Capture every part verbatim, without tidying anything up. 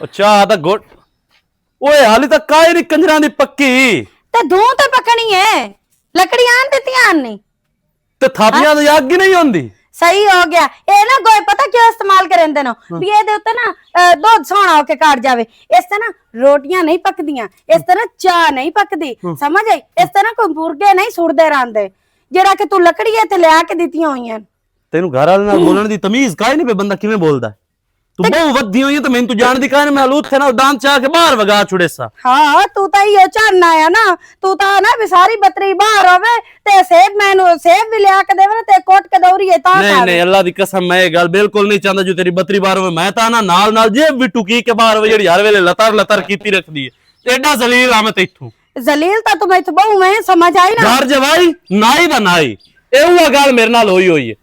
اچھا، آ تاں گڈ۔ اوئے، حالی تک کائے نہیں کنجراں دی پکی۔ تے دھوں تے پکنی ہے، لکڑیاں دتیاں نہیں۔ تے تھاپیاں دی اگ ہی نہیں ہوندی۔ صحیح ہو گیا۔ اے نا گوئے پتہ کیوں استعمال کریندے نو؟ ہاں۔ بھی اے دے اُتے نا، اے، دودھ سوہنا ہو کے کٹ جاوے۔ اس تے نا روٹیاں نہیں پکدیاں، اس تے نا چاہ نہیں پکدی۔ ہاں۔ سمجھ آئی؟ اس تے نا کوئی مرغے نہیں سڑدے رہندے، جڑا کہ تو لکڑی تے لیا کے دتیاں ہوئیاں۔ تینوں گھر والے نال بولن دی تمیز کائے نہیں پہ، بندہ کیویں بولدا ہے؟ تو بہو ودھی ہوئی ہے، تو میں تو جان دی کائے نہیں، میں لوت تھے نا دانت چاہ کے باہر وگا چھڑے سا۔ ہاں، تو تا یہ چڑھنا ہے نا، تو تا نا بھی ساری بتری باہر ہوے، تے سیب میں نو سیب بھی لیا کے دے نا، تے کوٹ کے دوری ہے، تا نہیں، کھا نہیں، لے۔ اللہ دی قسم، میں یہ گل بالکل نہیں چاہتا جو تیری بتری باہر ہوے۔ میں تا نا نال نال جیب بھی ٹکی کے باہر ہوے، جڑی ہر ویلے لتر لتر کیتی رکھدی ہے۔ ایڈا ذلیل آ میں تیتھوں۔ ذلیل تا تو میں تو بہو میں سمجھ آئی نا۔ گھر جوائی، نائی دا نائی۔ اے ہوا گل میرے نال ہوئی ہوئی ہے۔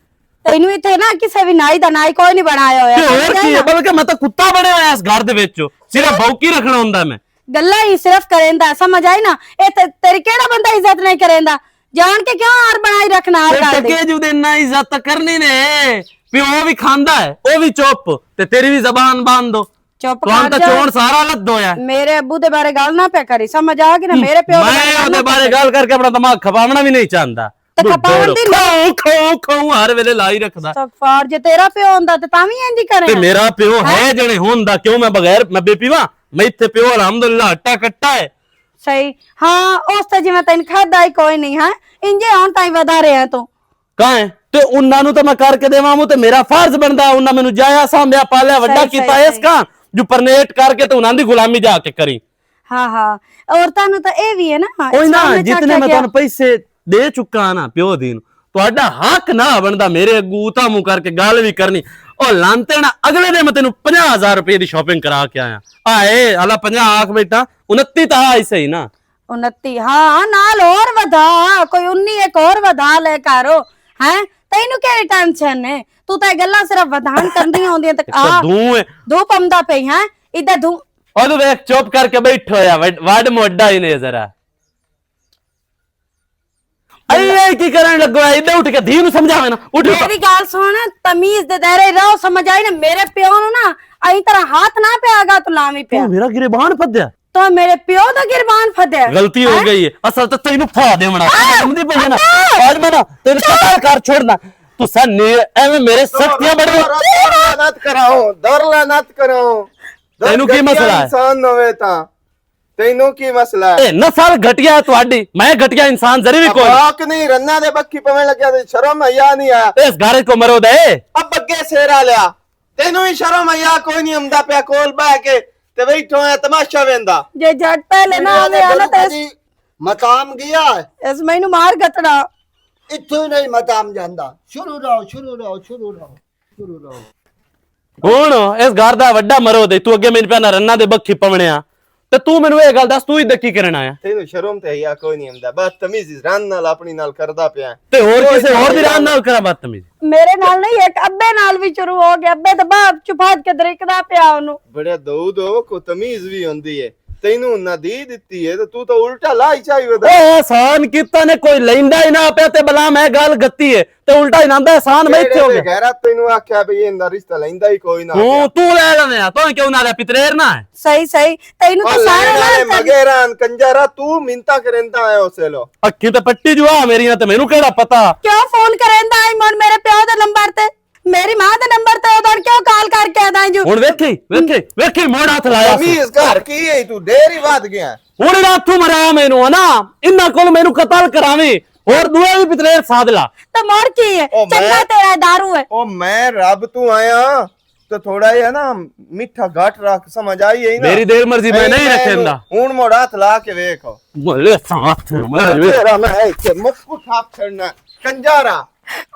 تینوں اتھے نا کسے بھی نائی دا نائی کوئی نہیں بنایا ہویا، تے ہور سمجھ آئی کی ہے؟ نا؟ بلکہ میں تاں کتا بنیا ہویا اس گھر دے وچ، صرف بھوکی رکھنا ہوندا میں۔ گلاں ہی صرف کریندا، سمجھ آئی نا؟ اے تے تیری کیڑا بندہ عزت نہیں کریندا؟ جان کے کیوں ہار بنائی رکھنا ہر تے گل دی؟ ٹکے جو دے نہ عزت تاں کرنی نے، پیو بھی کھاندا ہے، او بھی چپ، تے تیری بھی زبان بند ہو۔ چپ تہاں کر تاں جا۔ چون سارا لد ہویا ہے۔ میرے ابو دے بارے گل نہ پیا کری، سمجھ آ گئی نا؟ میرے پیو دے میں بارے گل اودے نہ بارے پیا گل کر کے اپنا دماغ کھپاونا بھی نہیں چاہندا۔ تے کھپاون دی لوڑ کھاؤ، کھاؤ، کھاؤ، ہر ویلے لائی رکھدا۔ استغفار، جے تیرا پیو ہوندا تے تاں وی انج ہی کرے۔ تے میرا پیو ہے جنے ہوندا، کیوں میں بغیر، میں بے پیواں؟ میں اتھے پیو الحمدللہ ہٹا کٹا ہے۔ صحیح۔ ہاں، اس تے جویں تین کھادا ہی کوئی نہیں ہے، انجے ہون تائیں ودا رہے ہیں تو۔ کائیں؟ تے انہاں نوں تے میں کر کے دیواں، تے میرا فرض بندا، انہاں مینوں جایا سانبھیا پالیا وڈا صحیح، کیتا صحیح، اس صحیح۔ کان جو پرنیٹ کر کے تے انہاں دی غلامی جا کے کری۔ ہاں، ہاں۔ عورتاں نوں تاں اے وی ہے نا، کوئی نہ، اسلام وچ جتنے آکھیا میں گیا۔ تانوں پیسے دے چکا ہاں نا پیو دی نوں، تہاڈا حق نہ بندا میرے اگوں اتاں منہ کر کے گل وی کرنی۔ او لانتے نا، اگلے دن میں تینوں پنجاہ ہزار روپے دی شاپنگ کرا کے آیا۔ آئے، الا پنجاہ آکھ بیٹھا، انتی تاں آئی صحیح نا۔ انتی، ہاں، نال اور ودھا، کوئی انی ایک اور ودھا لے کارو۔ ہیں؟ تینوں کیڑی ٹینشن ہے؟ تو تے گلاں صرف ودھان کرنی ہوندی تے ایک آ، دوں ہے۔ دو پمدا پئی، ہیں؟ ادھر دوں۔ او تو ویکھ، چپ کر کے بیٹھو یا، وڈ، وڈ موڈا ہی نہیں ذرا۔ اے کی کرن لگو ہے؟ ادھر اٹھ کے دھی نوں سمجھاوے نا، اٹھ۔ میری گل سن، تمیز دے دائرے رہو، سمجھ آئی نا؟ میرے پیو نوں نا، ایں طرح ہاتھ نہ پیا گا تو لاویں پیا۔ تو میرا گریبان پدیا۔ تو میرے پیو دا گریبان پدیا۔ غلطی ہو گئی ہے۔ اصل تے تینوں پھا دیونا۔ سمجھدی پئی ہے نا؟ آج میں نا تینوں قتل کر چھوڑنا۔ تو سن نے ایویں میرے سختیاں بڑی۔ دور لعنت کراؤ، دور لعنت کراؤ۔ تینوں کی مسئلہ ہے؟ انسان نوے تاں۔ تینوں کی مسئلہ ہے؟ اے نسل گھٹیا ہے تہاڈی، میں گھٹیا انسان ذری بھی کوئی۔ پاک نہیں، رنا دے بکھی پویں لگیا تے شرم حیا نہیں آیا۔ اس گھر کو مرو دے۔ اب اگے سیرا لیا۔ تینوں ہی شرم حیا کوئی نہیں، ہمدا پیا کول بہ کے تے بیٹھو ہے تماشا ویندا۔ جے جٹ پہلے نہ آوے آنا تے مقام گیا ہے۔ اس مینوں مار گتڑا۔ اتھوں ہی نہیں مقام جاندا۔ شروع رہو، شروع رہو، شروع رہو، شروع رہو۔ ہن اس گھر دا وڈا مرو دے، تو اگے مینوں پیا نہ رنا دے بکھی پونے آ۔ تے تو مینوں اے گل دس، تو ادھر کی کرن آیا؟ تینوں شرم تے حیا کوئی نہیں ہمدا، بدتمیزی رن نال اپنی نال کردا پیا۔ تے ہور کسے ہور دی رن نال کراں بدتمیزی؟ میرے نال نہیں، ایک ابے نال بھی شروع ہو گیا۔ ابے تے باپ چپاٹ کے دریکدا پیا اونوں۔ بڑے دو دو کو تمیز بھی ہوندی ہے۔ تینوں نہ دی دتی ہے تے تو تو الٹا لائی چاہی ودا۔ اے احسان کیتا نے کوئی لیندا ہی نہ پیا تے بلا میں گل گتی ہے۔ تے الٹا ہی ناندا احسان میں اتھے ہو گیا۔ غیرت تینوں آکھیا بھئی ایندا رشتہ لیندا ہی کوئی نہ ہوں، پیا۔ تو لے لینے آ، تو کیوں نہ لے پتریر نہ ہے۔ صحیح، صحیح۔ تینوں او تو سارے لین والے نال مگے رہن کنجرا، تو منتا کریندا ہے اسے لو۔ اکھیں تے پٹی جو آ میری نال تے مینوں کیڑا پتا۔ کیوں فون کریندا ہے من میرے پیو دے نمبر تے؟ میری ماں دے نمبر تے ادھر کیوں کال کر کے آدا ہے جو؟ ہن ویکھی، ویکھی، ویکھی موڑ ہاتھ لایا سی۔ تمیز کر کی ہے تو دیر ہی واد گیا۔ ہن رات تو مرا مینوں نا، انہاں کول مینوں قتل کراویں۔ اور دوئے بھی پتریر ساتھ لا۔ تے مر کی ہے؟ او میں چنگا تیرا دارو ہے۔ او میں رب تو آیا، تو تھوڑا جہا نا میٹھا گھٹ رکھ، سمجھ آئی ہے نا؟ میری دیر مرضی، میں نہیں رکھیندا۔ ہن موڑ ہاتھ لا کے ویکھ۔ ملے ساتھ میں تیرا میں ایتھے مکھ کو تھاپ چھڑنا، کنجارا۔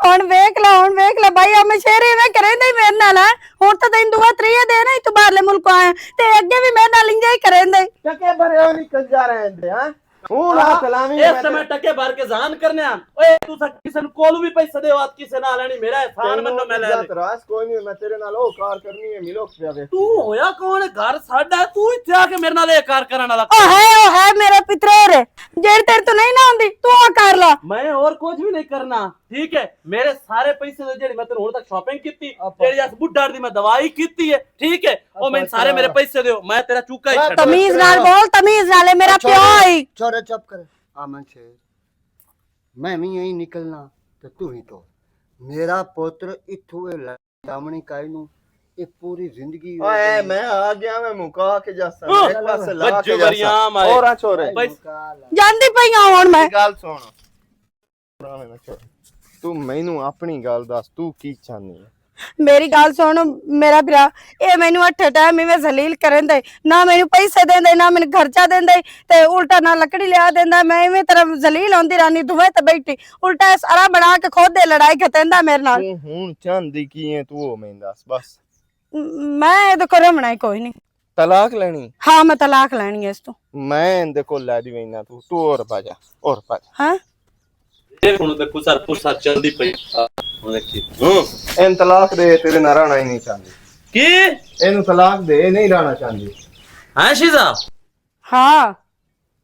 ہن ویکھ لو، ہن ویکھ لو بھائی، ہمیں شیر ایویں کریندا ہی میرے نال ہے۔ ہن تو تین دعا تریہ دے نا، تو باہرلے ملک آیا، تے اگے بھی میرے نال انجے ہی کریندا ہی۔ ٹکے بھرے ہو نہیں کنجارا ایندے، ہاں؟ ہن آ سلامی اس میں سمے ٹکے بھر کے زان کرنے آن۔ اوئے، تو سا کسے نوں کولوں بھی پیسے دے، وات کسے نال آنی، میرا احسان منو، میں لے لے۔ راس کوئی نہیں، میں تیرے نال او کار کرنی ہے، ملو پیا وے۔ تو ہویا کون ہے؟ گھر ساڈا ہے، تو اتھے آ کے میرے نال اے کار کرن والا؟ او ہے، او ہے میرا پتریر، جیڑ تیرے تو نہیں نہ ہوندی، تو آ کر لا۔ میں اور کچھ بھی نہیں کرنا۔ ٹھیک ہے؟ میرے سارے پیسے دے، جڑی میں تینوں ہن تک شاپنگ کیتی، جڑی اس بڈھڑ دی میں دوائی کیتی ہے، ٹھیک ہے؟ او میں سارے میرے پیسے دیو، میں تیرا چوکا ہی چھڈ۔ تمیز نال بول، تمیز نال، اے میرا پیو ہی۔ چھوڑے، چپ کر۔ آمن شیر، میں وی یہی نکلنا تے تو ہی تو۔ میرا پوتر اتھوں اے لامنی کائی نو، اے پوری زندگی اوئے، میں آ گیا، میں مکا کے جاساں، ایک پاسے لا کے جاساں۔ اور آ چھوڑے۔ جاندی پئی ہاں ہن میں۔ گل سن۔ تو مینوں اپنی گل دس، تو کی چاہنی ہے؟ میری گل سن، میرا بھرا، اے مینوں اٹھے ٹائم ایویں ذلیل کرن دے، نہ مینوں پیسے دین دے، نہ مینوں خرچہ دین دے، تے الٹا نہ لکڑی لیا دیندا۔ میں ایویں طرح ذلیل ہوندی رہنی، دوویں تے بیٹھی، الٹا اے سارا بنا کے خود دے لڑائی گھتیندا میرے نال۔ تو ہن چاہندی کی ہے، تو او میں دس بس۔ م-، میں اے تو کرم نہ کوئی نہیں۔ طلاق لینی؟ ہاں، میں طلاق لینی ہے اس تو۔ میں اندے کول لے دی وینا، تو، تو اور پا جا، اور پا جا۔ ہاں؟ اے ہن تے پسر، پسر چلدی پئی۔ ہن دیکھی۔ ہوں۔ این طلاق دے، تیرے نال رہنا ہی نہیں چاہندی۔ کی؟ اینوں طلاق دے، اے نہیں رہنا چاہندی۔ ہاں شیزا؟ ہاں،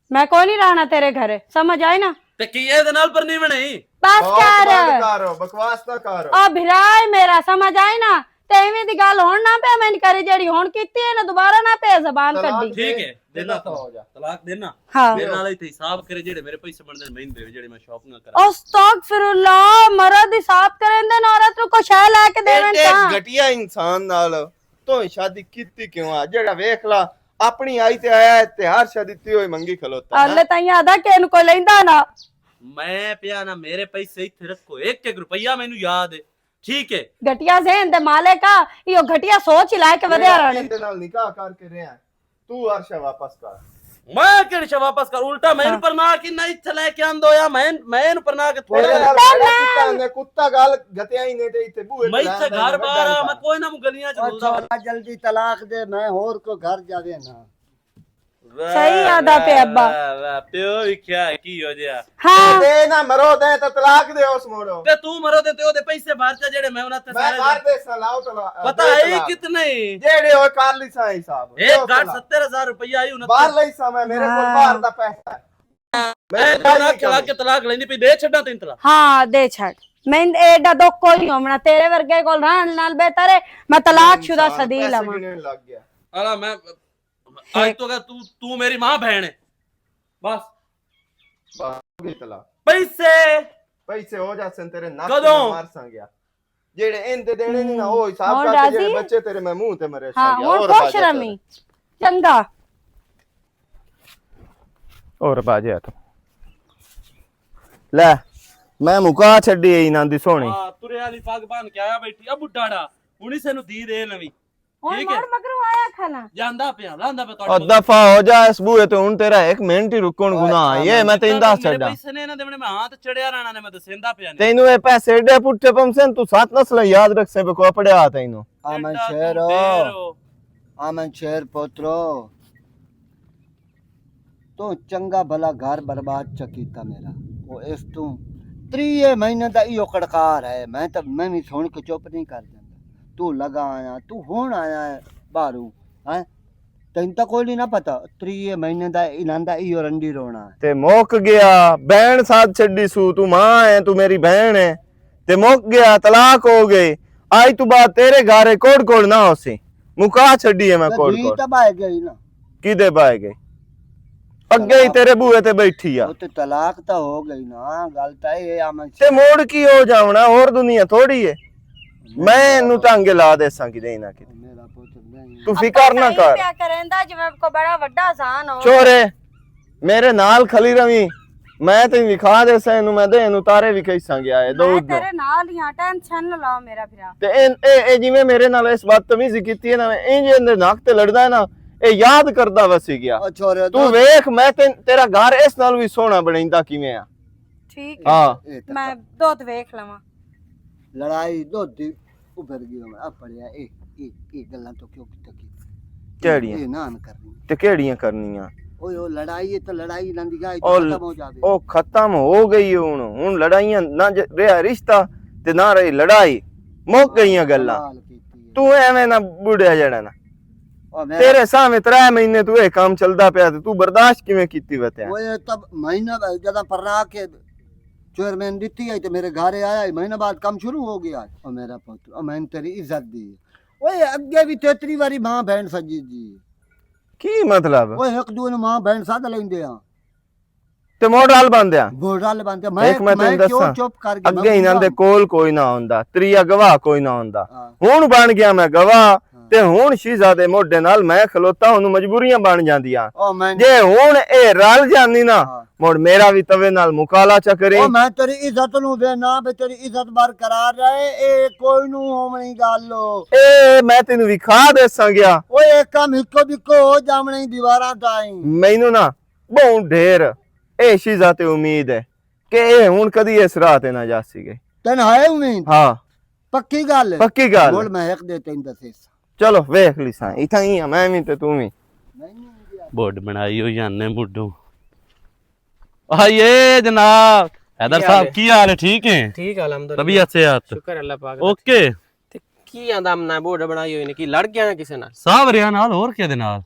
میں کوئی نہیں رہنا تیرے گھر، سمجھ آئی نا؟ تے کی اے دے نال پر نہیں بنائی؟ بس کر۔ بکواس نہ کرو۔ او بھرا اے میرا، سمجھ آئی نا؟ تے ایویں دی گل ہن نہ پے میں کری، جیڑی ہن کیتی ہے نا، دوبارہ نہ پے زبان کڈی۔ ٹھیک ہے، دینا تو ہو جا۔ طلاق دینا۔ ہاں۔ میرے نال ایتھے حساب کرے، جیڑے میرے پیسے بندے میں دے، جیڑے میں شاپنگ کرا۔ استغفر اللہ، مرد حساب کرن دے نال عورت نوں کوئی شے لے کے دیون ایڈے تاں۔ گھٹیا انسان نال تو شادی کیتی کیوں آ؟ جیڑا ویکھ لا، اپنی آئی تے آیا ہے تے ہر شادی تے ہوئی منگی کھلوتا ہے۔ اللہ تائیں آدا کہ اینوں کوئی لیندا نہ۔ میں پیا نہ، میرے پیسے ایتھے رکھو، ایک ایک روپیہ مینوں یاد ہے۔ ٹھیک ہے۔ گھٹیا ذہن دے مالک آ، ایہو گھٹیا سوچ ہی لائے کے ودیا رہنے۔ ایندے نال نکاح کر کے رہیا، تو ہر شے واپس کر۔ میں کہڑی شے واپس کر؟ الٹا میں پر نہ کہ نہ ایتھے لے کے آندو یا میں، میں پر نہ کہ تھوڑا کتا نے، کتا گل گتیا ہی نے تے ایتھے بوئے میں ایتھے گھر بار آ، میں کوئی نہ گلیاں چ بولدا۔ جلدی طلاق دے، میں ہور کو گھر جاوے نہ۔ صحیح آدا پیا ابا۔ واہ، واہ، پیو وی کیا ہے، کی ہو جیا؟ ہاں۔ دے نہ مرو، دے تے طلاق دے اس موڑو۔ تے تو مرو دے تے او دے پیسے بھر چا جڑے میں انہاں تے میں سارے بھر دے سا، لاؤ طلاق، پتہ دے ہے طلاق۔ کتنے؟ جڑے ہوئے کر لی سا حساب۔ ایک گھر ستر ہزار روپیہ آئی انہاں بھر تے۔ لئی سا میں، میرے کول باہر دا پیسہ ہے۔ میں اے طلاق کھلا کے طلاق لینی پئی، دے چھڈاں تین طلاق۔ ہاں، دے چھڈ۔ میں ایڈا دکھ کوئی نہیں ہونا، تیرے ورگے کول رہن نال بہتر ہے میں طلاق شدہ انسان سدی پیسے لواں۔ گنن لگ گیا۔ آلا میں اج تو کہ تو، تو میری ماں بہن ہے۔ بس۔ بس، ہو گئی طلاق۔ پیسے۔ پیسے ہو جاسن تیرے نک کدوں؟ مار ساں گیا۔ جیڑے ان تے دینے نہیں نا، او حساب ہن کر کے جیڑے راضی؟ بچے تیرے میں منہ تے مرے ساں ہاں، گیا۔ ہن اور خوش باجا رمی۔ چنگا۔ اور باجا تو۔ لے، میں مکا چھڈی اے انہاں دی سونی۔ ہاں، ترے والی پگ بن کے آیا بیٹھی، ابو ڈاڑا۔ ہن اسے نو دی دے نویں۔ ہن ٹھیک ہے۔ مڑ مگروں آیا کھانا۔ جاندا پیا، لاندا پیا تہاڈے او مگروں۔ دفعہ ہو جا اس بوئے تو، ہن تیرا ایک منٹ ہی رکن گناہ ہے۔ یہ میں تینوں دس چھڈاں۔ پیسے نے انہاں دے، میں ہاتھ چڑیا رہنا نے، میں دسیندا پیا نے۔ تینوں اے پیسے ایڈے پٹھے پمسن، تو سات نسل یاد رکھ سے کو اپڑے ہاتھ اینوں۔ آمن ایڈا شہر تو ہو۔ ڈھیر ہو۔ آمن شہر پوترو۔ تو چنگا بھلا گھر برباد چا کیتا میرا۔ او اس تو تریے مہینے دا ایو کڑکار ہے، میں تے، میں وی سن کے چپ نہیں کر جاندا۔ تو لگا آیا، تو ہن آیا ہے باہروں، ہیں؟ تینوں تاں کوئی نہیں نہ پتا، تریے مہینے دا انہاں دا ایو رنڈی رونا ہے۔ تے موک گیا، بہن ساتھ چھڈی سو، تو ماں ہے، تو میری بہن ہے۔ تے مک گیا، طلاق ہو گئے۔ آج تو بعد تیرے گھر کوڑ کوڑ نہ ہوسی۔ مکا چھڈی ہے میں کوڑ کوڑ۔ تباہ گئی نا۔ کی دے بائے گئی؟ اگے ہی تیرے بوئے تے بیٹھی آ۔ او تے طلاق تا ہو گئی نا، گل تا اے آ منشی۔ تے موڑ کی ہو جاونا، اور دنیا تھوڑی ہے۔ میں اینوں ٹانگے لا دے ساں کدے نہ کدے۔ میرا پتر نہیں۔ تو فکر نہ کر۔ پیا کریندا جویں کو بڑا وڈا آسان ہو۔ چھوڑے، میرے نال کھلی رویں، میں تینوں وکھا دے ساں، اینوں میں دے، اینوں تارے وکھائی ساں گیا ہے، دو میں دو۔ تیرے نال ہی ہاں، ٹینشن نہ لا میرا بھرا۔ تے اے، اے، اے جویں میرے نال اس بدتمیزی کیتی ہے نا، میں انج اندے نک تے لڑدا ہے نا، اے یاد کردا وسی گیا۔ او چھوڑے، تو دو ویکھ، میں تے، تیرا گھر اس نال وی سوہنا بنیندا کیویں آ۔ ٹھیک ہے۔ ہاں۔ میں دودھ ویکھ لواں۔ لڑائی دودھ دی ابھر گئی ہن، آ پڑیا، اے، اے، اے گلاں تو کیوں کیتا کی؟ کیڑیاں؟ اے نہ نہ کرنی۔ تے کیڑیاں کرنیاں؟ اوئے، او لڑائی ہے تے لڑائی نہ دی گئی، او ختم ہو جاوے۔ او ختم ہو گئی ہن، ہن لڑائیاں نہ ج-، رہیا رشتہ تے نہ رہی لڑائی، مک گئیاں گلاں۔ کمال کیتی ہے۔ تو ایویں نہ بڑھیا جڑا نا۔ او میرا تیرے سامنے ترے مہینے تو اے کام چلدا پیا تے تو برداشت کیویں کیتی وتیا؟ اوئے، تب مہینہ جدا پرنا کے چیئرمین دتی آئی تے میرے گھر آیا، مہینہ بعد کم شروع ہو گیا۔ او میرا پتر، او میں تیری عزت دی۔ اوئے، اگے بھی تیتری واری ماں بہن سجی جی۔ کی مطلب؟ اوئے، ایک دوے نوں ماں بہن سد لیندے آ۔ تے موڈل بندے آ۔ موڈل بندے آ۔ میں، ایک میں میں تینوں کیوں دساں، چپ کر گیا؟ میں اگے انہاں دے بولا۔ کول کوئی نہ ہوندا، تریا گواہ کوئی نہ ہوندا۔ ہاں۔ ہن بن گیا میں گواہ، ہاں۔ تے ہن شیزہ دے موڈے نال میں کھلوتا، ہن مجبوریاں بن جاندیاں۔ او میں جے ہن اے رل جاندی نا، ہاں۔ مڑ میرا وی توے نال مکالا چا کریں۔ او میں تیری عزت نوں وینا، بے تیری عزت برقرار رہے، اے کوئی نوں ہوونی گل ہو۔ اے میں تینوں وکھا دے سانگیا۔ او اے کم ہکو بکو ہو جاونے دیواراں تائیں۔ مینوں نا بہوں ڈھیر اے شیزہ تے امید ہے کہ اے ہن کدی اس راہ تے نہ جاسی گئی۔ تین ہے امید؟ ہاں۔ پکی گل ہے؟ پکی گل۔ بول میں ایک دے تین دسے سا۔ چلو ویکھ لی سائیں، اتھاں ہی آ، میں وی تے توں وی۔ بوڈ بنائی ہوئی جانے مڈوں۔ آئیے جناب۔ حیدر صاحب، کی حال ہے؟ ٹھیک ہیں؟ ٹھیک ہے، الحمدللہ۔ طبیعت صحت؟ شکر اللہ پاک دا۔ اوکے۔ تے کی آندا امنا بوڈ بنائی ہوئی نے، کی لڑ گیا نا کسے نال؟ صاحب رہیا نال، ہور کیا دے نال؟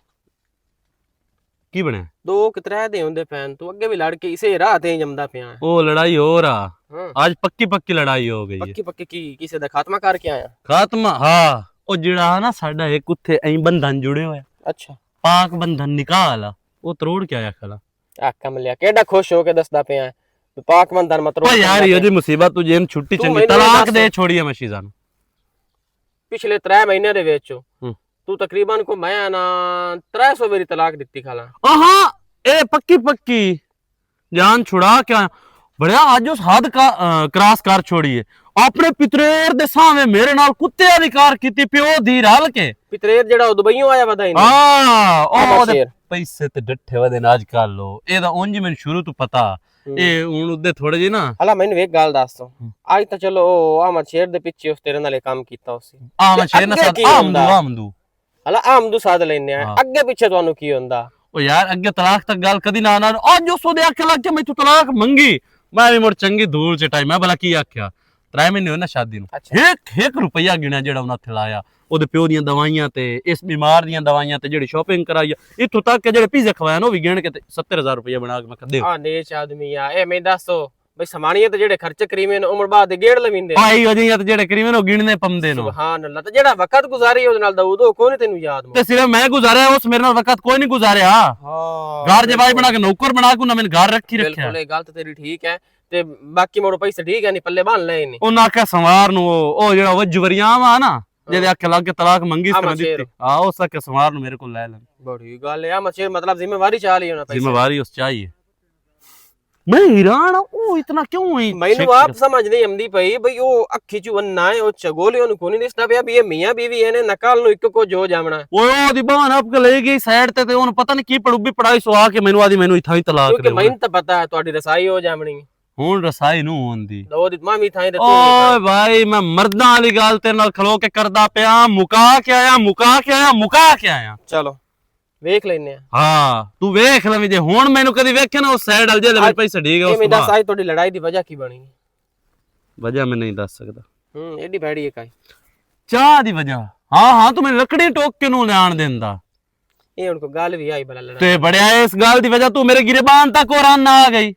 کی بنیا؟ دو کہ ترے دے ہوندے پین، تو اگے بھی لڑ کے اسے راہ تے ہی جمدا پیا ہے۔ او لڑائی ہو رہا۔ ہاں۔ آج پکی پکی لڑائی ہو گئی ہے۔ پکی پکی کی، کسے دا خاتمہ کر کے آیا؟ خاتمہ، ہاں۔ او جڑا ہے نا ساڈا ایک اتھے ایں بندھن جڑے ہوئے۔ اچھا۔ پاک بندھن نکاح والا، او تروڑ کے آیا کھلا۔ آ کملیا، کیڈا خوش ہو کے دسدا پیا ہے؟ پاک بندھن مت روڑ او یار، کملیا یہ پیا۔ دی مصیبت، تو جے ہن چھٹی تو چنگی، مینوں یہ طلاق دس۔ دے چھوڑی ہے میں شیزہ نوں۔ پچھلے ترے مہینے دے وچ ہوں۔ تو تقریباً کو میں نا ترے سو واری طلاق دتی کھالا۔ آہا، اے پکی پکی جان چھڑا کیا؟ بڑیا، اج اس حد کا، آ، کراس کر چھوڑی ہے۔ اپنے پتریر دے سامنے میرے نال کتے والی کار کیتی، پیو دی رل کے۔ پتریر جڑا او دبئیوں آیا ودا ہی نہیں۔ ہاں، او آ دے شیر۔ پیسے تے ڈٹھے ودے نے اج کل لو۔ اے دا اونج ہی مینوں شروع تو پتا۔ ہوں۔ اے ہن ادے تھوڑے جے نا۔ ہلا، مینوں ایک گل دس تو۔ ہوں۔ اج تاں چلو او احمد شیر دے پیچھے اس تیرے نال کم کیتا اسی۔ احمد تے شیر نال اگے ساتھ کی ہوندا؟ آمدو، آمدو۔ ہلا، آمدو ساتھ لینے آ۔ ہاں۔ اگے پیچھے تانوں کی ہوندا؟ او یار، اگے طلاق تک گل کدی نہ، نہ، اج اس دے آکھے لگ کے میں تو طلاق منگی۔ میں وی مڑ چنگی دھول چٹائی۔ میں بھلا کی آکھیا؟ ترے مہینے ہوئے نا شادی نوں۔ اچھا۔ ایک، ایک روپیہ گنیا جڑا انہاں تھلایا۔ او دے پیو دیاں دوائیاں تے، اس بیمار دیاں دوائیاں تے جڑی شاپنگ کرائی آ، اتھوں تک کہ جڑے پیزے کھوایا نا، او وی گن کے تے ستر ہزار روپیہ بنا کے میں کدے۔ آ نیچ آدمی آ، اے میں دس سو، بھئی سمانیاں تے جڑے خرچے کریویں نے، عمر بعد دے گیڑ لویندے نے۔ آئی وجہ تے جڑے کریویں نے، او گننے پمدے نے۔ سبحان اللہ، تے جڑا وقت گزاری او نال دا، او کوئی نہیں تینوں یاد مو۔ تے صرف میں گزاریا، اس میرے نال وقت کوئی نہیں گزاریا۔ ہاں، گھر جے بھائی بالکل۔ بنا کے نوکر بنا کے انہاں میں گھر رکھی رکھیا۔ بالکل، اے گل تے تیری ٹھیک ہے۔ تے باقی موڑو پیسے ٹھیک ہے، نہیں پلے بان لے نہیں۔ انہاں آکھیا سوار نو، او، او جڑا وجو وریام آ نا، ہاں۔ جے آکھیا لگ کے طلاق منگی اس طرح دتی۔ ہاں، اس آکھیا سوار نو میرے کول لے لیں۔ بڑی گل ہے، مچھر مطلب ذمہ واری چاہ لی انہاں پیسے۔ ذمہ واری اس چاہیے۔ میں حیران ہاں، او اتنا کیوں ہوئی؟ مینوں آپ سمجھ نہیں آمدی پئی بھئی او اکھی چوں انا ہے، او چگولے اونوں کونی دسدا پیا بھی اے میاں بیوی ہے نے نقل نو اک کو جو جاونا۔ او دی بان آپ کے لے گئی سائیڈ تے، تے اونوں پتہ نہیں کی پڑوبی پڑائی سو آ کے مینوں آدی مینوں اتھاں ہی طلاق دے۔ کیونکہ مینوں تاں پتہ ہے تہاڈی رسائی ہو جاونی۔ ہن رسائی نوں ہوندی۔ دو دی ماں وی تھاں ہی تے تو وی اوئے تھاں۔ بھائی، میں مرداں والی گل تیرے نال کھلو کے کردا پیا، مکا کے آیا، مکا کے آیا، مکا کے آیا۔ چلو، ویکھ لینے آں۔ ہاں، تو ویکھ لویں جے ہن مینوں کدی ویکھے نا اس سائیڈ وال جے میرے پیسے ڈھیک ہے، اس میں بعد دس آج تہاڈی لڑائی دی وجہ کی بنی؟ وجہ میں نہیں دس سکدا۔ ہوں، ایڈی بھڑی ہے کائی۔ چاہ دی وجہ؟ ہاں، ہاں، تو میں لکڑی ٹوک کے نوں لیان دیندا۔ اے ہن کو گل وی آئی بلا لڑائی۔ تے بڑے آئے اس گل دی وجہ تو میرے گریبان تک اور آن نہ آ گئی۔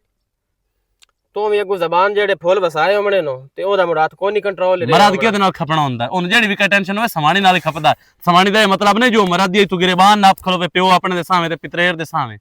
تو وی اگوں زبان جیڑے پھول وسائے ہومنے نو، تے او دا مراد کوئی نہیں کنٹرول رہے مراد ہومنا۔ کیا دے نال کھپنا ہوندا ہے؟ اون جیڑی وی کوئی ٹینشن ہوے، سمانی نال ہی کھپدا ہے۔ سمانی دا اے مطلب نہیں جو مراد دی تو گریبان ناپ کھلوے پیو اپنے دے سامنے تے پتریر دے سامنے۔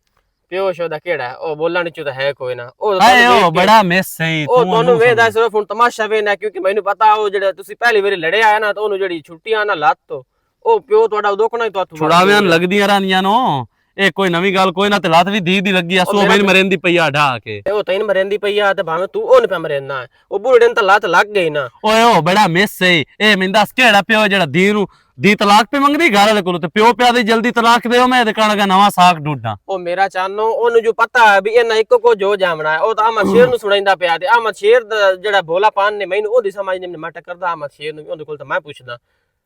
پیو شو دا کیڑا ہے؟ او بولن چوں تے ہے کوئی نہ۔ او اے تانوں او ویکھ کے بڑا مس ہے او تو تانوں ویکھدا صرف ہن تماشا وینا، کیونکہ مینوں پتا او جیڑا تسی پہلی واری لڑے آیا نا، تے اونوں جیڑی چھٹی آ نا لت تو، او پیو تہاڈا ادوں کنا ہی تو ہتھ مار چھڑاویاں دے۔ لگدیاں رہندیاں نو۔ اے کوئی نویں گل کوئی نہ، تے لات وی دی دی لگی آ، او سو میرا بین تے مریندی پئی آ ڈھا کے۔ اے او تین مریندی پئی آ، تے بھاویں تو او نہ پیا مریندا ہے۔ او بوڑھے دن تے لات لگ گئی نا۔ اوئے او بڑا مس ہے۔ اے میندا کیڑا پیو ہے جیڑا دی نو، دی طلاق پہ منگدی گھر والے کولوں، تے پیو پیا دی جلدی طلاق دیو، میں اے دے کان اگا نواں ساکھ ڈھونڈاں۔ او میرا چانو، اونوں جو پتہ ہے بھی انہاں اک کو جو جاونا ہے، او تاں احمد شیر نوں سنائیندا پیا، تے احمد شیر دا جیڑا بھولا پان نے، مینوں او دی سمجھ نہیں، میں ٹکردا احمد شیر نوں، اوندے کول تے میں پوچھدا۔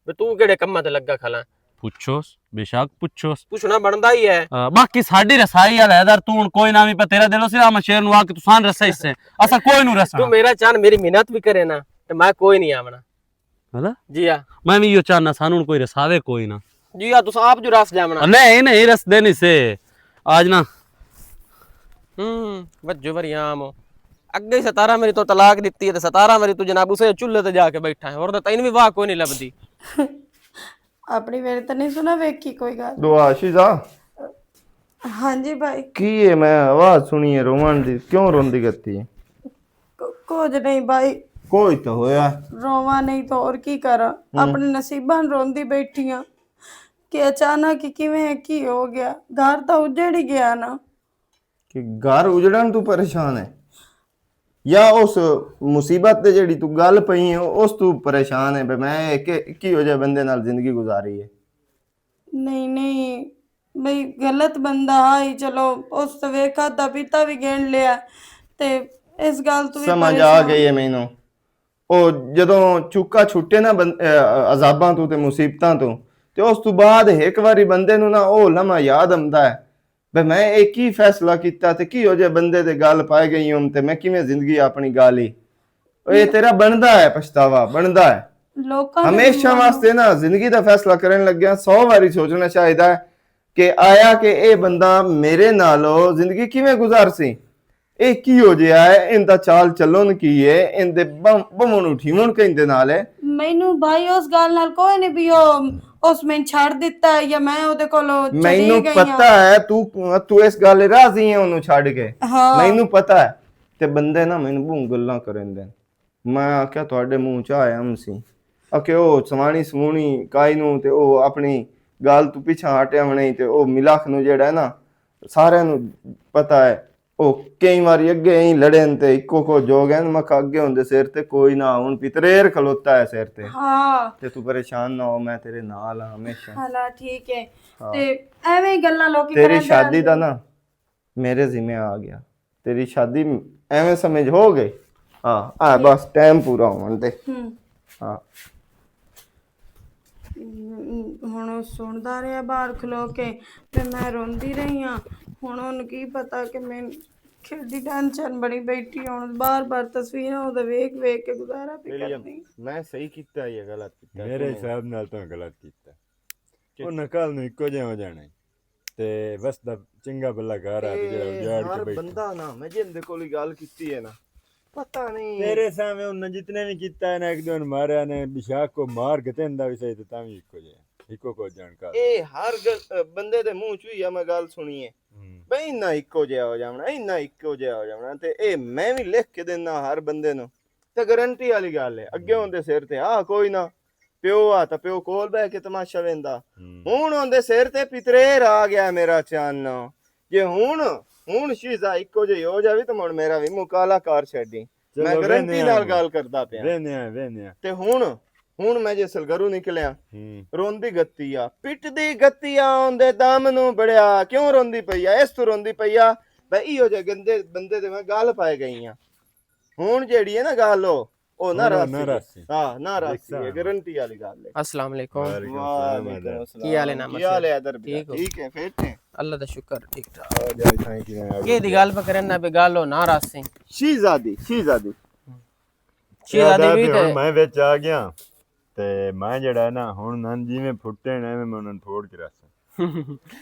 وے تو کیڑے کماں تے لگا کھلا؟ پوچھوس، بے شک پوچھوس۔ پوچھنا بندا ہی ہے۔ آ، باقی ساڈی رسائی والا حیدر، تو ہن کوئی نہ وی پہ تیرا دل ہو سی، احمد شیر نو آ کے تساں رسے حصے۔ اساں کوئی نو رسنا۔ تو میرا چان میری محنت بھی کرے نا، تے میں کوئی نہیں آونا۔ ہلا؟ جی ہاں۔ میں وی یو چاہنا سانوں ہن کوئی رساوے کوئی نہ۔ جی ہاں، تساں آپ جو رس جاونا۔ نہیں، نہیں، رس دے نہیں سے۔ آج نا۔ ہوں، وجو وری عام ہو۔ اگے ہی ستارہ میری تو طلاق دتی ہے تے ستارہ میری تو جناب اسے چولہے تے جا کے بیٹھا ہے، اور تاں تینوں بھی واہ کوئی نہیں لبدی۔ اپنی میرے تے نہیں سنا ویکھی کوئی گل۔ دعا شیزا۔ ہاں جی بھائی۔ کی ہے، میں آواز سنی ہے روون دی، کیوں روندی گتی ہے؟ ک- کچھ نہیں بھائی۔ کوئی تو ہویا۔ روواں نہیں تو اور کی کراں؟ ہوں۔ اپنے نصیباں نوں روندی بیٹھی ہاں کہ اچانک ہی کیویں کی ہو گیا، گھر تاں اجڑ ہی گیا نا۔ کہ گھر اجڑن تو پریشان ہے یا اس مصیبت تے جڑی تو گل پئی ہے اس تو پریشان ہے؟ بھی میں ایک، ایک ہی ہو جائے بندے نال زندگی گزاری ہے۔ نہیں نہیں بھائی، غلط بندہ آئی، چلو اس تے ویکھا دا پیتا بھی گن لیا تے اس گل تو بھی سمجھ آ پریشان۔ گئی ہے مینوں۔ او جدوں چوکا چھٹے نا بن-، اے، عذاباں تو تے مصیبتاں تو، تے اس تو بعد ایک واری بندے نوں نا او لمحہ یاد آندا ہے، بے میں اے کی فیصلہ کیتا تے کی ہو جے بندے دے گل پائے گئی ہوں تے میں کیویں زندگی اپنی گالی۔ اے تیرا بندا ہے، پچھتاوا بندا ہے۔ لوکاں دے ہمیشہ واسطے نا زندگی دا فیصلہ کرن لگیا سو واری سوچنا چاہیدا ہے کہ آیا کہ اے بندہ میرے نالو زندگی کیویں گزار سی؟ اے کی ہو جیا ہے؟ ان دا چال چلن کی ہے؟ ان دے بم-، بمن اٹھیون کہیں دے نال ہے؟ مینوں بھائی اس گل نال کوئی نہیں بھی او اس میں چھڑ دتا ہے یا میں اودے کولو چلی مینوں گئی ہاں۔ پتہ ہے تو، تو اس گل راضی ہے انہوں چھڑ کے۔ ہاں۔ مینوں پتہ ہے۔ تے بندے نا مینوں بہوں گلاں کرن دے۔ میں آکھیا تہاڈے منہ چ آیا ہم سی۔ آکھے او سوانی سوانی کائی نوں تے او اپنی گل تو پیچھے ہٹیا ہونے تے او ملاخ نوں جیڑا ہے نا سارے نوں پتہ ہے۔ او کئی واری اگے ہی لڑن تے اکو کو جو گئے مکھ اگے ہوندے سر تے کوئی نہ ہن پتریر کھلوتا ہے سر تے۔ ہاں۔ تے تو پریشان نہ ہو، میں تیرے نال ہاں ہمیشہ۔ ہاں نا، ٹھیک ہے۔ ہاں۔ تے ایویں ہی گلاں لوکی تیری کراندے شادی دا رہندے۔ نا میرے ذمہ آ گیا۔ تیری شادی ایویں سمجھ ہو گئی۔ ہاں، آ بس ٹائم پورا ہون دے۔ ہوں۔ ہاں۔ ہن او سندا رہیا باہر کھلو کے، تے میں روندی رہی ہاں۔ ہن اونوں کی پتا کہ میں کھیڈی ٹینشن بنی بیٹھی ہوں، بار بار تصویراں اودے ویکھ ویکھ کے گزارا پہ ولیم، کرنی۔ میں صحیح کیتا یا غلط کیتا؟ میرے حساب نال تاں غلط کیتا۔ کہ او نقل نوں اکو جہاں ہو جانا ہے۔ تے وسدا چنگا بھلا گھر آ تے جڑا اجاڑ کے ہر بیٹھا۔ بندہ نا، میں جن دے کول گل کیتی ہے نا، پتہ نہیں۔ تیرے سامنے انہاں جتنے بھی کیتا ہے نا، ایک دو ماریا نے، بشاک کو مار گتن دا بھی صحیح تے تاں بھی اکو جے، اکو کو جان کا۔ اے ہر گل-، بندے دے منہ چوں ہی میں گل سنی ہے۔ ہوں۔ بھئی انہاں اکو جے ہو جاونا، انہاں اکو جے ہو جاونا، تے اے میں بھی لکھ کے دینا ہر بندے نوں۔ تے گارنٹی والی گل ہے، اگے ہوندے سر تے آ کوئی نہ، پیو آ تاں پیو کول بہ کے تماشا ویندا۔ ہن ہوندے سر تے پتریر آ گیا میرا چانو۔ جے ہن، ہن شیزا اکو جئی ہو جاوی تاں ہن میرا وی مکالا کار چھڈی۔ میں گارنٹی نال گل کردا پیا۔ تے ہن، ہن میں جے سلگرو نکلیا، روندی گتی آ، پٹدی گتی آ، اوندے دم نوں بڑیا، کیوں روندی پئی آ؟ اس تو روندی پئی آ، بھئی ایہو جے گندے بندے تے میں گل پائے گئی آ۔ ہن جیڑی ہے نا گل، او، او نہ راسی۔ ہاں، نہ راسی، یہ گارنٹی والی گل ہے۔ السلام علیکم۔ وعلیکم السلام۔ کی حال ہے نام؟ کی حال ہے ادر؟ ٹھیک ہو؟ ٹھیک ہے، فٹ ہے۔ اللہ دا شکر، ٹھیک ٹھاک۔ یہ دی گل پہ کرن نہ پہ گل ہو نہ راسی۔ شیزادی، شیزادی۔ شیزادی بھی تے میں وچ آ گیا۔ تے میں جڑا ہے نا، ہن نن جیویں پھٹے نے، ایویں میں انہاں نوں پھوڑ کے رکھساں۔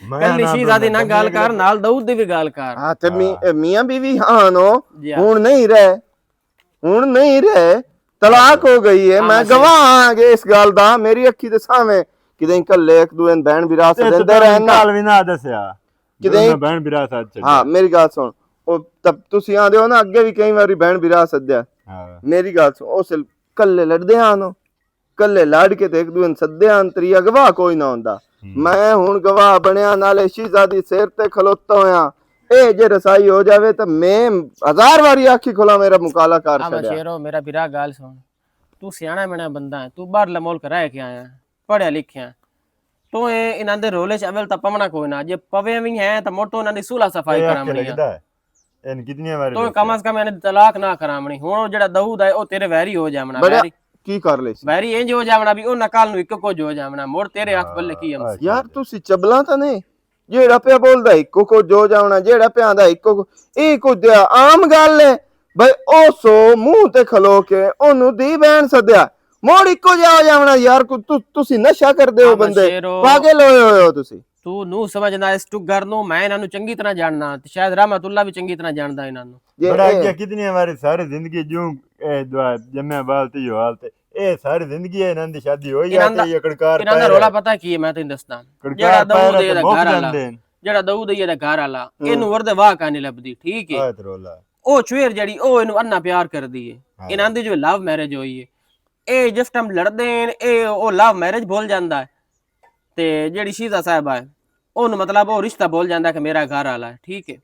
میں پہلی نہ شیزادی نہ بندے گل کر، نال داؤد دی بھی گل کر۔ ہاں، تے می-، ہاں۔ میاں بیوی ہاں نو، جی ہاں۔ ہن نہیں رہے، ہن نہیں رہے، طلاق ہو گئی ہے۔ ہاں، میں گواہ ہاں کہ اس گل دا، میری اکھی دے سامنے کدے کلے ایک دوے بہن بھرا تے سدے تو رہنا۔ کال بھی نہ دسیا۔ کدے بہن بھرا ساتھ چھڈیا۔ ہاں، میری گل سن۔ او تب تسی آندے ہو نا، اگے بھی کئی واری بہن بھرا سدیا۔ ہاں۔ میری گل سن، اس کلے لڑدے آن۔ کلے لڑ کے تے ایک دوے نوں سدے آن، تری اگوا کوئی نہ ہوندا۔ میں ہن گواہ بنیا، نالے شیزادی سر تے کھلوتا ہویا۔ اے جے رسائی ہو جاوے تے میں ہزار واری آکھی کھلا میرا مکالا کر چھڈیا۔ شیرو، میرا بھرا گل سن۔ تو سیانا مینا بندہ ہے، تو باہر ملک رہ کے آیا ہے، پڑھیا لکھیا ہے۔ تو اے انہاں دے رولے چ اول تاں پونا کوئی نہ، جے پوے وی ہے تاں مڑ تو انہاں دی صلح صفائی اے آکھے کراونی ہے۔ لگدا ہے۔ ان کتنی واری تو کم از کم انہاں دی طلاق نہ کراونی۔ ہن او جڑا داؤد ہے، او تیرے ویری ہو جاونا، بڑا ویری۔ کی کر لے سی؟ ویری انج ہو جاونا بھی او نقل نوں اک کچھ ہو جاونا، مڑ تیرے ہاتھ پلے کی ہم سی۔ یار، تسی چبلاں تاں نہیں، جیڑا پیا بولدا اکو کو جو جاونا، جیڑا پیا آندا اکو کو، اے کوئی دیا عام گل ہے۔ بھائی، او سو منہ تے کھلو کے اونوں دی بہن سدیا۔ موڑ اکو جا ہو جاونا یار، کو-، تو-، تسی نشہ کردے ہو بندے، پاگل ہوئے ہوئے ہو تسی۔ تو نو سمجھنا اس ٹگر نو، میں انہاں نو چنگی طرح جاننا، تے شاید رحمت اللہ بھی چنگی طرح جاندا انہاں نو۔ جے بڑا اے اگے کتنی ہماری ساری زندگی جو اے دعا جمع بال تے یو حال تے، اے ساری زندگی اے انہاں دی شادی ہوئی آ انہاں تے دا، یہ کڑکار انہاں دا پیر رولا ہے۔ پتہ کی ہے، میں تینوں دسدا۔ کڑکار جیڑا پیر داؤد ہے اے تے دا مک گھر والا، جاندے ہیں۔ جیڑا داؤد ہے اے دا گھر والا، ہوں۔ اینوں ورد واہ کہانی لبدی، ٹھیک ہے؟ آیت رولا۔ او چویر جیڑی، او اینوں انا پیار کر دی ہے۔ ہاں۔ انہاں دی جو لو میرج ہوئی ہے، اے جس ٹائم لڑدے ہیں، اے او لو میرج بھول جاندا ہے۔ تے جیڑی شیزہ صاحبہ ہے، اونوں مطلب او رشتہ بھول جاندا کہ میرا گھر والا ہے، ٹھیک ہے۔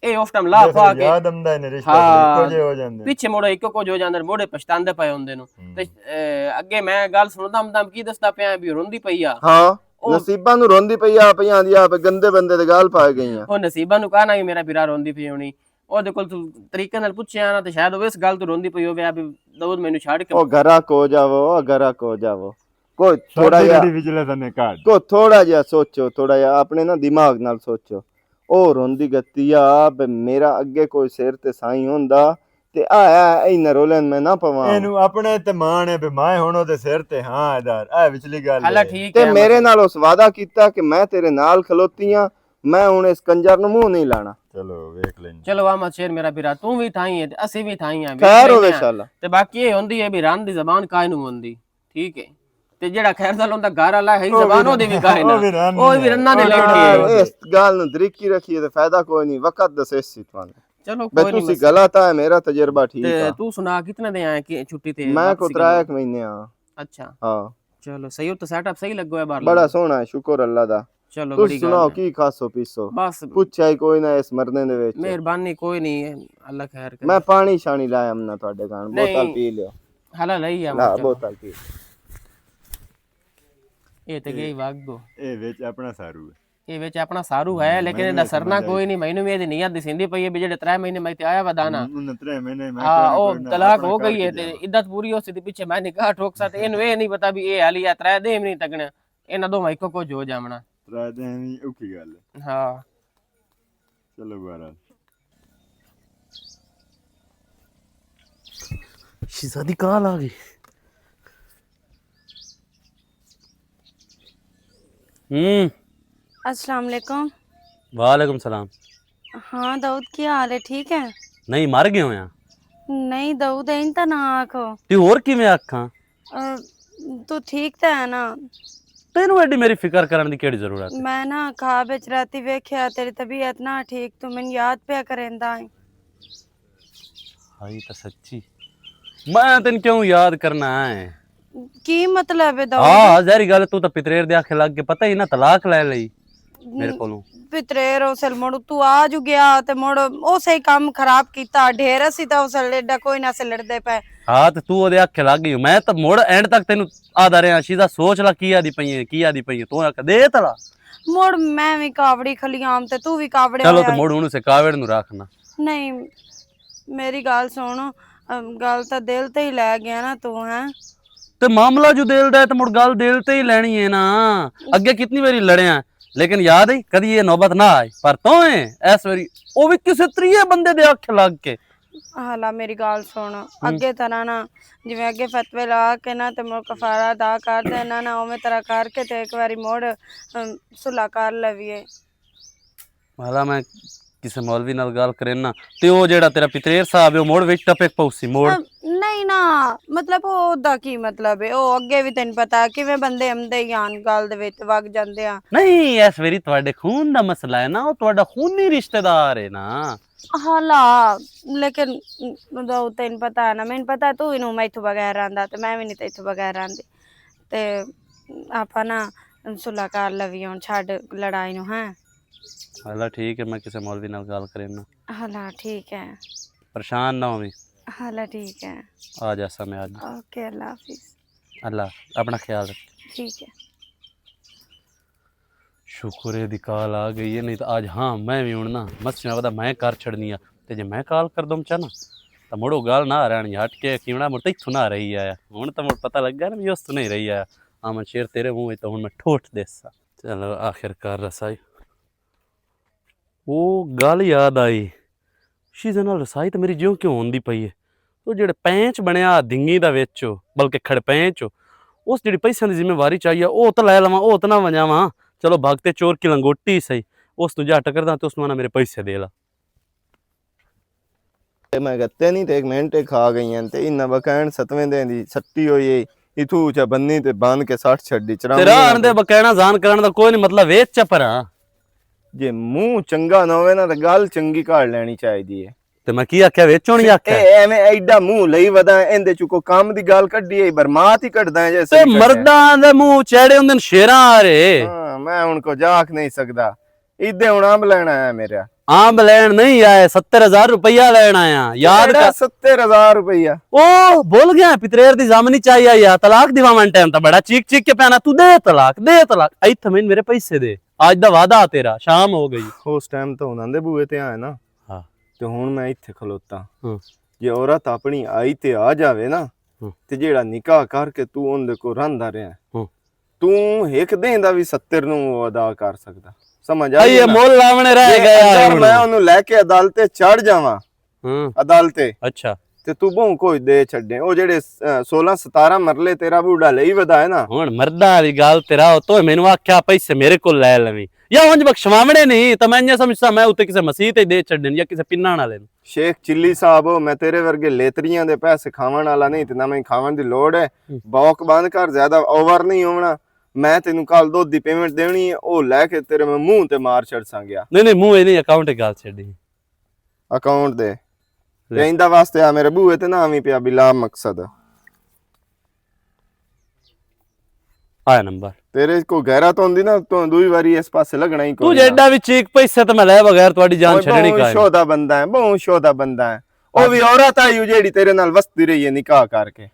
اے اس ٹائم لا پا کے یاد آمدا ہے نے رشتہ ہاں، اکو جے ہو جاندے۔ پیچھے مڑو اکو کچھ ہو جاندے، موڑے پچھتاندے پئے ہوندے نو۔ ہوں۔ تے، اے، اگے میں گل سندا ہمدا کی دسدا پیا بھی روندی پئی آ۔ ہاں، او نصیبہ نو روندی پئی آ، پئی آندی آ، پہ گندے بندے دے گال پا گئی آ۔ او نصیبہ نو کہنا کہ میرا بھرا روندی پئی ہونی۔ او دے کول تو طریقے نال پچھیا نا تے شاید او اس گل تو روندی پئی ہوے آ بھی داؤد مینوں چھڈ کے او گھرا کو جاوو، او گھرا کو جاوو۔ کوئی تھوڑا جہا، کوئی تھوڑا جہا سوچو، تھوڑا جہا اپنے نا دماغ نال سوچو۔ او روندی گتی آ، بے میرا اگے کوئی سر تے سائیں ہوندا، تے آیا اینا رولن میں نہ پواں۔ اینو اپنے تے مان ہے، بے میں ہن او دے سر تے ہاں ادھر، اے وچلی گل حالا ہے۔ ٹھیک تے ہے، میرے مطلب۔ نال اس وعدہ کیتا کہ میں تیرے نال کھلوتی ہاں، میں ہن اس کنجر نو منہ نہیں لانا۔ چلو، ویکھ لیں۔ چلو، احمد شیر میرا بھرا، توں وی تھائی ہے تے اسی وی تھائی ہاں، ویکھ خیر لینے ہوے ہاں۔ شالا۔ تے باقی اے ہوندی ہے بھی رن دی زبان کائے نو ہوندی۔ ٹھیک ہے۔ تے جیڑا خیر دا لوندا گھر والا ہے، او زبان وی او دے وی کائے او نا۔ وی رن او وی نہیں رنا دے ہے۔ لیکھے۔ اس گل نو دریکی رکھیے تے فائدہ کوئی نہیں، وقت دسے سی تانوں۔ چلو بے کوئی نہیں، تسی بس۔ غلط آ، میرا تجربہ ٹھیک تے آ۔ تو سنا کتنے دے آئے کہ چھٹی تے میں واپسی کو ترا کرنے؟ ایک مہینے آ۔ اچھا۔ ہاں۔ چلو صحیح، او تو سیٹ اپ صحیح لگو ہے بار بڑا لگو۔ سوہنا ہے، شکر اللہ دا۔ چلو تس بڑی گل سناؤ ہے۔ کی کھاسو پیسو؟ بس پوچھا ہی کوئی نہ اس مرنے دے وچ۔ مہربانی کوئی نہیں، اللہ خیر کرے۔ میں پانی شانی لایا ہم نہ تہاڈے کان، بوتل نہیں۔ پی لیو۔ حالا لئی آ لا، چلو۔ بوتل پی۔ اے تے گئی وگ گو۔ اے وچ اپنا سارو ہے۔ اے وچ اپنا سارو ہے، ہوں، لیکن میں اے دا سرنا کوئی نہیں، مینوں وی اے دی نیت دسیندی پئی ہے، بھی جڑے ترے مہینے میں تے آیا ودانا۔ ہوں، انہاں ترے مہینے میں ہاں، کوئی نہ او کوئی نہ طلاق اپنا ہو گئی ہے تے عدت پوری ہو سی تے پیچھے میں نکاح ٹھوک سا تے اینوں اے نہیں پتا بھی اے حالی ہے، ترے دے ہی نہیں تگنے۔ انہاں دوواں اکو کچھ ہو جاونا۔ ترے دے ہی اوکھی گل ہے۔ ہاں۔ چلو بہرحال۔ شہزادی کال آ گئی۔ ہوں۔ السلام علیکم۔ وعلیکم السلام۔ ہاں داؤد، کی حال ہے؟ ٹھیک ہے؟ نہیں، مر گئے ہوئے ہیں۔ نہیں داؤد، این تا نہ آکھو۔ تے ہور کیویں آکھاں؟ اے، تو ٹھیک تے ہے نا؟ تینوں ایڈی میری فکر کرن دی کیڑی ضرورت ہے؟ میں نا خواب وچ راتی ویکھیا تیری طبیعت نہ ٹھیک، تو مینوں یاد پیا کریندا ہے۔ ہائی تے سچی، میں تینوں کیوں یاد کرنا ہے؟ کی مطلب ہے داؤد؟ ہاں، ظاہری گل ہے، تو تے پتریر دے آکھے لگ کے پتہ ہی نہ طلاق لے لئی میرے کولوں۔ پتریر اسل مڑ تو آ جو گیا تے مڑ اسے کم خراب کیتا، ڈھیر اسی تے اسل ایڈا کوئی نہ سے لڑدے پے۔ ہاں، تے تو اودے آکھے لگ گئی۔ میں تے مڑ اینڈ تک تینوں آدا رہیا، شیزا سوچ لا کی آدی پئی ہے، کی آدی پئی ہے۔ تو آکھ دے تلا۔ مڑ میں وی کاوڑی کھلیام تے تو وی کاوڑیا چلو تے ہویا۔ مڑ ہن اسے کاوڑ نو رکھنا۔ نہیں، میری گل سن، ام، گل تاں دل تے ہی لے گیا نا تو، ہیں؟ تے معاملہ جو دل دا ہے تے مڑ گل دل تے ہی لینی ہے نا۔ اگے کتنی واری لڑے ہیں، لیکن یاد ہے کدی یہ نوبت نہ آئی، پر تو ہیں اس واری او وی کسے تریے بندے دے اکھ لگ کے۔ حالا میری گل سن، ہوں۔ اگے طرح نا، جویں اگے فتوی لا کے نا تے مڑ کفارہ ادا کر دینا نا، اوویں طرح کر کے تے ایک واری مڑ، ام، صلح کر لویے۔ حالا میں کسے مولوی نال گل کرینا، تے او جیڑا تیرا پتریر صاحب ہے، او مڑ وچ ٹپک پوسی، مڑ۔ ام، نہیں نا، مطلب، او دا کی مطلب ہے؟ او اگے وی تینوں پتا ہے، کیویں بندے امدے ہی آن گل دے وچ وگ جاندے آ۔ نہیں، اس ویری تہاڈے خون دا مسئلہ ہے نا، او تہاڈا خونی رشتہ دار ہے نا۔ حالا، لیکن او تینوں پتا ہے نا، مینوں پتا ہے تو اینوں میں اتھوں بغیر رہندا، تے میں وی نہیں تے اتھوں بغیر رہندی۔ تے آپاں نا صلح کر لوی ہن، چھڈ لڑائی نو، ہیں؟ حالا ٹھیک ہے، میں کسے مولوی نال گل کرینا۔ حالا ٹھیک ہے۔ پریشان نہ ہوویں۔ حالا ٹھیک ہے۔ آ جاسا میں اج۔ اوکے، اللہ حافظ۔ اللہ، اپنا خیال رکھ۔ ٹھیک ہے۔ شکر ہے دی کال آ گئی ہے، نہیں تو اج ہاں میں وی ہن نا مسیاں ودا میں کر چھڑنی آ۔ تے جے میں کال کر دم چا نا، تاں مڑو گال نہ رہنی، ہٹ کے کیونا مڑ تے اتھوں نہ رہی آیا۔ ہن تاں مڑ پتہ لگ گیا نا، میں اس تو نہیں رہی آیا۔ آمن شیر تیرے منہ وچ تاں ہن میں ٹھوٹ دیسا۔ چلو آخر کار رسائی۔ او گل یاد آئی، شیزے نال رسائی تے میری جیوں کیوں ہوندی پئی ہے۔ او جیہڑے پینچ بنیا دنگی دا وچ، بلکہ کھڑ پینچ، اس جیہڑی پیسے دی ذمہ واری چاہیے، او اتنا لے لواں، او اتنا ونجاواں۔ چلو بھگ تے چور کی لنگوٹی سہی، اس نوں جا ٹکردا تے اس نوں آنا میرے پیسے دے لا۔ تے میں گتے نہیں تے ایک منٹ کھا گئی ہیں تے انہاں بکین ستویں دن دی سٹی ہوئی ہے۔ اتھو اچا بنی تے بن کے سٹ چھڈی چرام۔ تیرا آن دے بکینا زان کرن دا کوئی نہیں، مطلب ویچ چا پراں۔ جے منہ چنگا نہ ہوئے نا تے گل چنگی کر لینی چاہیدی ہے۔ تے میں کی آکھیا، ویچ ہونی آکھیا؟ اے ایویں ایڈا منہ لئی ودا ہے، ایندے چوں کوئی کم دی گل کڈی ہے، برمات ہی کڈدا ہے جے تے صحیح کڈدا ہے۔ مرداں دے منہ چیڑے ہوندے نے شیراں آرے۔ ہاں، میں ہن کو جاک نہیں سکدا۔ ایدے ہن امب لین آیا میرا۔ آمب لین نہیں آیا، ستر ہزار روپیہ لین آیا۔ یاد کر۔ ستر ہزار روپیہ؟ او بھول گیا، پتریر دی زامنی چاہیے یا طلاق دیواون ٹائم تا بڑا چیک چیک کے پینا، تو دے طلاق، دے طلاق۔ ایتھے میں میرے پیسے دے۔ آج دا وعدہ آ تیرا، شام ہو گئی۔ اس ٹائم تو انہاں دے بوئے تے آئے نا۔ ہاں۔ تے ہن میں ایتھے کھلوتا۔ ہاں۔ جے عورت اپنی آئی تے آ جاوے نا، ہاں۔ تے جیڑا نکاح کر کے تو ان دے کو رہندا رہیا۔ ہاں۔ تو ایک دن دا بھی ستر نو ادا کر سکدا۔ سمجھ آئی اے نا؟ مول لاونے رہ جے گیا اگر ہن۔ میں انہوں لے کے عدالت چڑھ جاواں، ہاں۔ عدالت اچھا۔ تے تو بہوں کوئی دے چھڈے۔ او جڑے، آ، سولہ ستارہ مرلے تیرا بوڑھا لئی ودا ہے نا۔ ہن مرداں والی گل تے راہ تو مینوں آکھیا پیسے میرے کول لے لویں۔ یا اونج بخشواونے نہیں، تاں میں انجے سمجھساں میں اتے کسے مسیت وچ دے چھڈن یا کسے پناں والے نوں۔ شیخ چلی صاحب، میں تیرے ورگے لیتریاں دے پیسے کھاون والا نہیں تے نہ میں کھاون دی لوڑ ہے۔ ہم۔ بوک بند کر، زیادہ اوور نہیں ہونا۔ میں تینوں کل دودھ دی پیمنٹ دینی ہے، او لے کے تیرے میں منہ تے مار چھڑساں گیا۔ نہیں، نہیں، منہ ہی نہیں، اکاؤنٹ ہی گل چھڈی۔ اکاؤنٹ دے۔ لے۔ تے ایندا واسطے آ میرے بوئے تے نہ آویں پیا بلا مقصد۔ آیا نمبر۔ تیرے کو غیرت ہوندی نا، تو دوئی واری اس پاسے لگنا ہی تو کوئی نہ۔ جیڈا بھی چیک پیسے تے میں لے بغیر تہاڈی جان اوئے چھڈنی بہوں کائے۔ شودا بندہ ہے، بہوں شودا بندہ ہے۔ او بھی عورت آئی ہو جیڑی تیرے نال وستی رہی ہے نکاح کر کے۔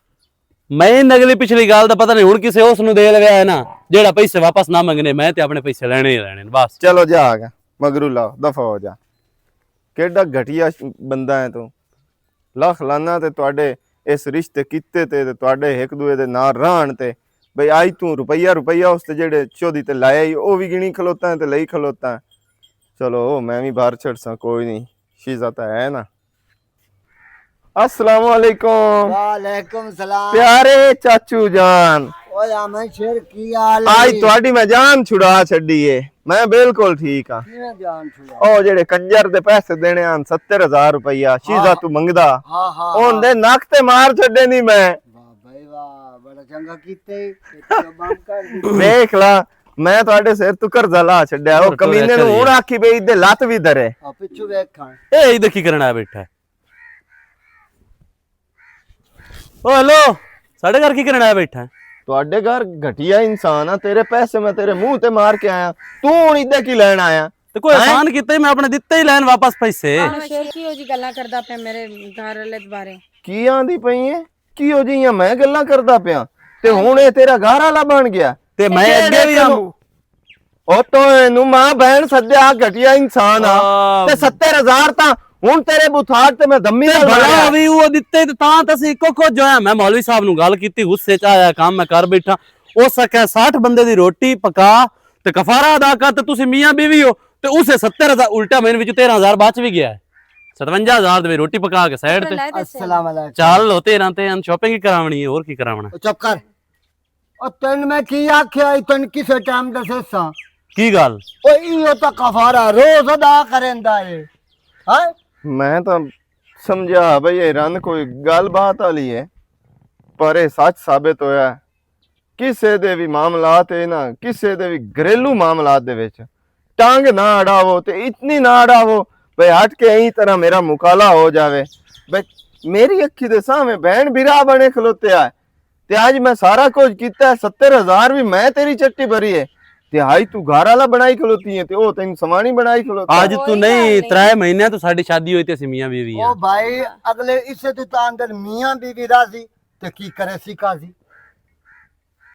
میں ان اگلی پچھلی گل دا پتہ نہیں، ہن کسے اس نوں دے لویا ہے نا، جیڑا پیسے واپس نہ منگنے، میں تے اپنے پیسے لینے ہی لینے نے، بس۔ چلو جا آ گیا، مگرو لاؤ، دفع ہو جا۔ کیڈا گھٹیا ش-، بندہ ہے تو۔ لکھ لانا تے تواڈے اس رشتے کیتے تے، تے تواڈے ہک دوئے دے نال رہن تے۔ بھئی آج تو روپیہ، روپیہ اس تے جیڑے چودی تے لایا ہی، او وی گنی کھلوتا ہے تے لئی کھلوتا ہے۔ چلو، او میں وی باہر چھڑساں، کوئی نہیں، شیزہ تا ہے نا۔ السلام علیکم۔ وعلیکم السلام۔ پیارے چاچو جان۔ اوئے آمن شیر، کی حال ہے؟ آج تہاڈی میں جان چھڑا چھڈی ہے۔ میں بالکل ٹھیک ہاں۔ کیویں جان چھڑا؟ او جڑے کنجر دے پیسے دینے ہن، ستر ہزار روپیہ، شیزہ ہاں۔ تو منگدا۔ ہاں، ہاں، اون ہاں۔ دے نک تے مار چھڈے نہیں میں۔ واہ بھائی واہ، بڑا چنگا کیتے۔ تے تو بند کر دے۔ ویکھ لا، میں تہاڈے سر تو قرضہ لا چھڈیا۔ او کمینے نوں ہن آکھی بے ایدے لت وی درے۔ آ پچھو ویکھ کھان۔ اے ایدے کی کرنا بیٹھا ہے؟ او ہیلو، ساڈے گھر کی کرن آیا بیٹھا ہے؟ تہاڈے گھر گھٹیا انسان آ، تیرے پیسے میں تیرے منہ تے مار کے آیا، تو ہن ادے کی لین آیا؟ تے کوئی ہیں؟ احسان کیتا ہی، میں اپنے دتے ہی لین واپس پیسے۔ ہاں، شیر، کیہو جی گلاں کردا پیا میرے گھر والے دے بارے؟ کی آندی پئی ہے؟ کیہو جیاں میں گلاں کردا پیا؟ تے ہن اے تیرا گھر والا بن گیا؟ تے میں اگے بھی ہم۔ او تو اینو ماں بہن سدیا گھٹیا انسان آ۔ آ۔ تے ستر ہزار تاں ہن تیرے بوتھاڑ تے میں دمی تے نال بھلا ماریا۔ وی او دتے تے تاں تسی اکو کچھ جو ہے۔ میں مولوی صاحب نو گل کیتی، غصے چ آیا، کام میں کر بیٹھا۔ اس آکھیا سٹھ بندے دی روٹی پکا تے کفارہ ادا کر، تے تسی میاں بیوی ہو، تے اسے ستر ہزار، الٹا میں وچ تیرہ ہزار بچ وی گیا ہے۔ ستونجا ہزار دی روٹی پکا کے سائیڈ تے۔ السلام علیکم۔ چل لو تیرہ تے ان شاپنگ ہی کراونی ہے، اور کی کراونا؟ او چپ کر۔ او تین میں کی آکھیا ای، تین کسے ٹائم دسے سا؟ کی گل؟ او ایہو تاں کفارہ روز ادا کریندا اے۔ ہاں؟ میں تاں سمجھا بھئی اے رن کوئی گل بات والی اے، پر اے سچ ثابت ہویا ہے۔ کسے دے وی معاملات اے نا، کسے دے وی گھریلو معاملات دے وچ ٹانگ نہ اڑاوو تے اتنی نہ اڑاوو بھئی ہٹ کے ایں طرح میرا مکالا ہو جاوے۔ بھئی میری اکھی دے سامنے بہن بھرا بنے کھلوتے آئے تے اج میں سارا کچھ کیتا ہے، ستر ہزار بھی میں تیری چٹی بھری ہے تے آج تو گھر والا بنائی کھلوتی ہے تے او تین سوانی بنائی کھلوتا ہے۔ اج تو نہیں، ترے مہینے تو ساڈی شادی ہوئی تے اسی میاں بیوی ہیں۔ او بھائی، اگلے اسے تو تاں اندر میاں بیوی راضی تے کی کرے سی قاضی؟